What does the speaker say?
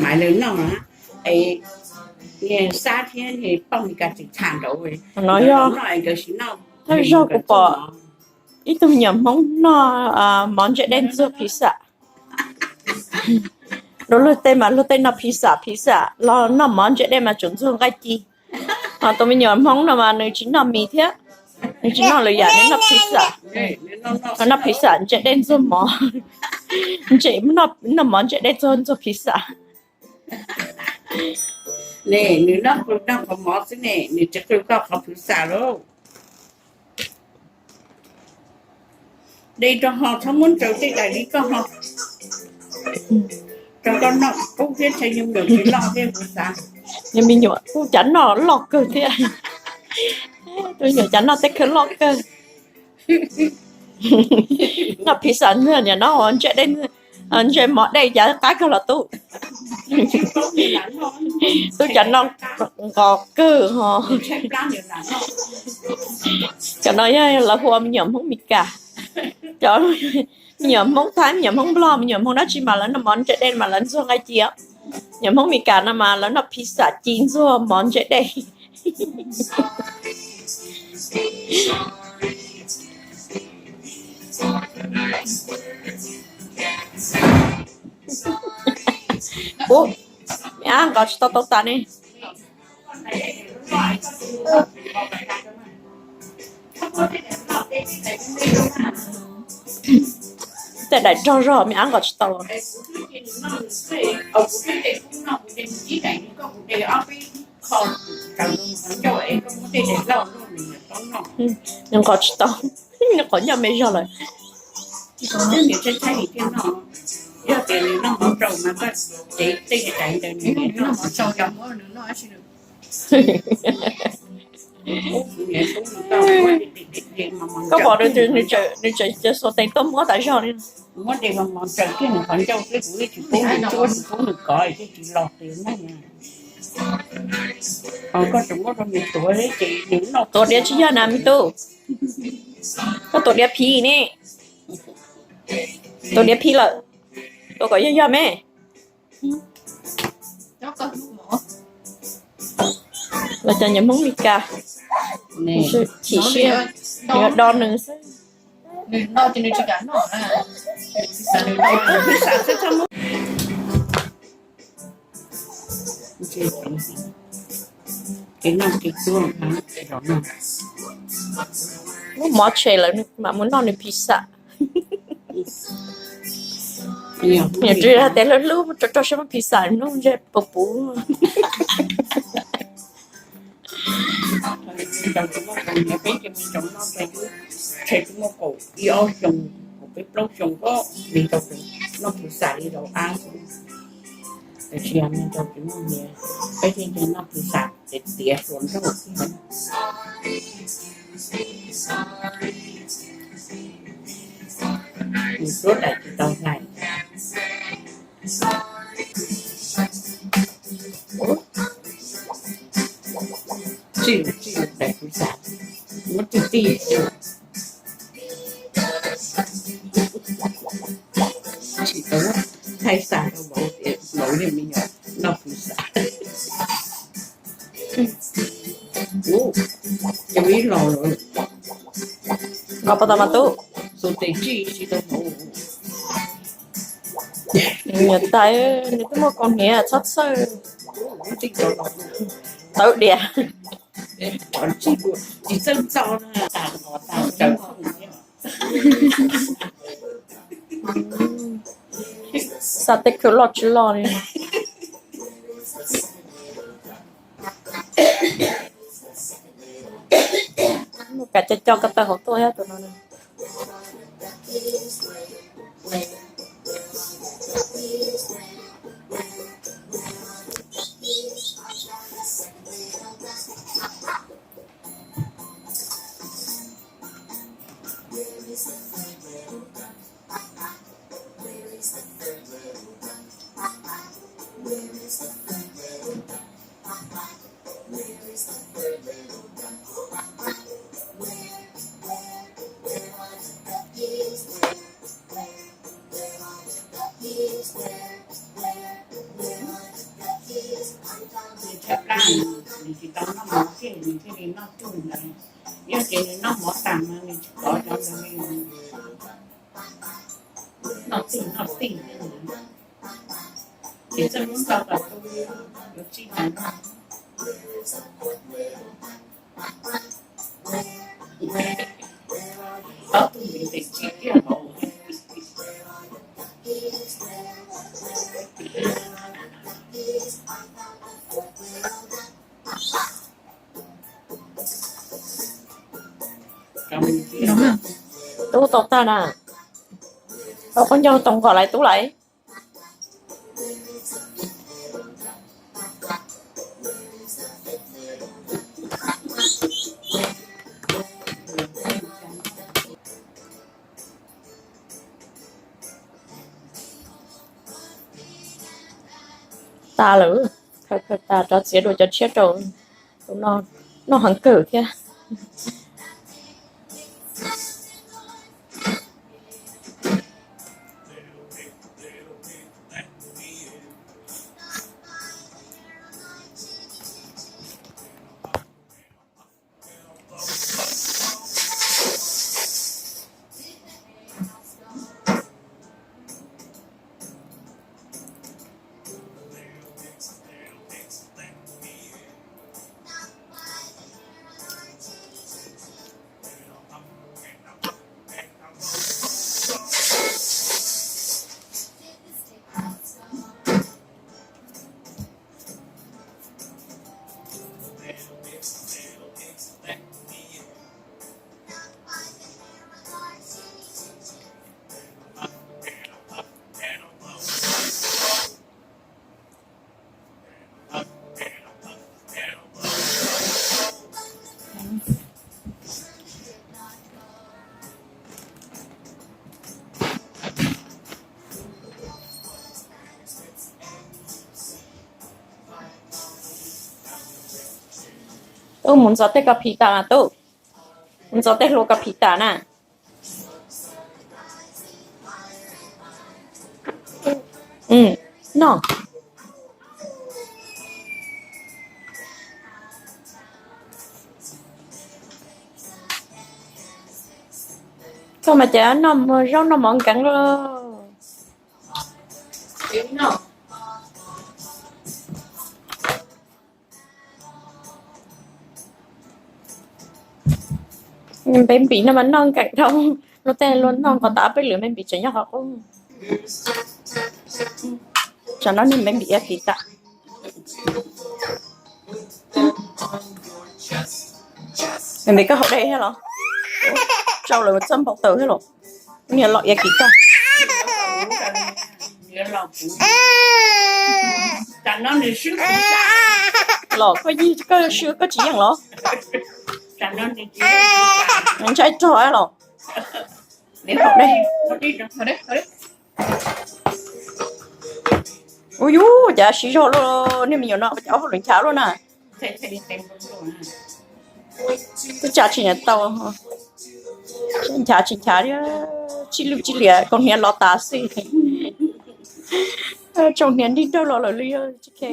Hais lawv noj na, es niag Xab thiab niag poj Meskas tseem tham nraud, no yog noj es nkawd tsis noj. Thawj zaug kuv pom ib tug me nyuam Hmoob noj mov ntsej dej ntxuag pizza. Rau luag tej mas luag tej noj pizza, pizza los noj mov ntsej dej mas tseem ntxuag nqaij ci. Ho tus me nyuam Hmoob no mas nws tsis noj mis thiab, nws tsis noj lwm yam, nws noj pizza. Noj pizza ntsej dej ntxuag mov, ntsej, noj mov ntsej dej ntxuag, ntxuag pizza. Ne, nws noj, noj qhov mov xwb ne, nws tsis qw koj qhov pizza lauj. De rau ho txhob muab ntsaws tej dais li koj ho. Rau koj noj qub thiab ntshai me nyuam tsis loj thiab kuv xav. Yog me nyuam kuj cav noj loj kawg thiab. Tus me nyuam cav noj tej khawv loj kawg. Noj pizza ntxuag niam no ntsej dej, ntsej mov dej cav qab kawg los tub. Tub cav noj nqos kawg ho. Cov no yog lawv hu ua me nyuam Hmoob Meskas. Cov me nyuam Hmoob Thaib, me nyuam Hmoob Nplog, me nyuam Hmoob dab tsi mas lawv noj mov ntsej dej mas lawv ntxuag nqaij ci. Me nyuam Hmoob Meskas no mas lawv noj pizza ci ntxuag mov ntsej dej. Ub, me ab nqos tsis tau tau tas ne. Tej daim rog zog me ab nqos tsis tau. Nws nqos tsis tau, nws qhov ncauj me zog lawm. Koj pom nws tseem xuas tees tuaj muab tas zog li. Muab de los mos ntsaws kiag nws qhov ncauj xwb, kuv tsis pub nws cuab, tsis pub nws kov, thiaj tsis los qis na. Koj tseem muab rau nws tuav ces nws noj. Tuav diav tsis yog na me tub. Koj tuav diav phiv ne. Tuav diav phiv lawm. Tuav kom yog yog me. Los cov nyuam Hmoob Meskas chim siab, nws do nws xwb. Muab mov tshem lawm mam mus noj nws pizza. Nyuam ris hais tias hlub hlub mus rau rau siab muab pizza noj ntshe puv puv. Peb ces me ntsoov noj, peb twb tsheej tsis muaj kaum ib ob xyoo, kaum peb plaub xyoo ko, me ntsoov noj pizza li laus ab xwb. Tiam sis me ntsoov tsis muaj niam, peb thiaj noj pizza tiav tiav hluas nraug. Nws suab daim tsis tau hlais. Txij, txij daim pizza, muab tij tij. Tsis tau thaij xa rau vauv tias vauv yog me nyuam noj pizza. Cov ib los lawm. Nqa pas tas mas tub. Xuas tes tsis tsis tau vauv. Niam tais, nws twb muaj kaus hniav txhob txhawj. Tawv diam. Xa tej khw loj tsis loj li. Mus kav co co ko taw hauv tuaj thiab tus no. nws tsis tau noj mov thiab nws thiaj li noj tug ntawd. Yog tias nws noj mov tas mas nws tsis kov cov ntawd li, noj tug noj tij thiab ntawd. Ces txawj muab ntau kom tu, yuav tsij tas noj. Ob tug ntev ntev tsij kiag hauv. Tub tau tag na. Tau qhov ncauj tau nkaus lawm tub lawm. Tas lawm, khaws khaws tas rov txiav dua cov tshiab rau. Tus no noj heev kawg thiab. Tub mus ntxov tej ko phim tas mas tub, mus ntxov tej hlua ko phim tas na. No, koj mas cas noj zaub noj mov nkees lauj. Npe npis no mas noj nkees dhau, luag tej luag noj nkaus tas peb lwm, npe npis tseem nyob qhov qub. Tsam no niag npe npis ua kev tas. Npe npis koj haus dej thiab los? Tsau lawm txoj npau taws thiab los? Niag los ia kev tas. Los koj yig koj swb koj tsis yeej los? Ntshai rog los? Ua yus cas siv zog luaj, niag me nyuam no cas ob hauj lwm nchav luaj na. Twb tsa tsis nyiam tau, nchav tsis nchav, tsis lwj tsis liam, kaus hniav los tas xwb. Tsaus hniav nrig dawg los lawm li tsis khe.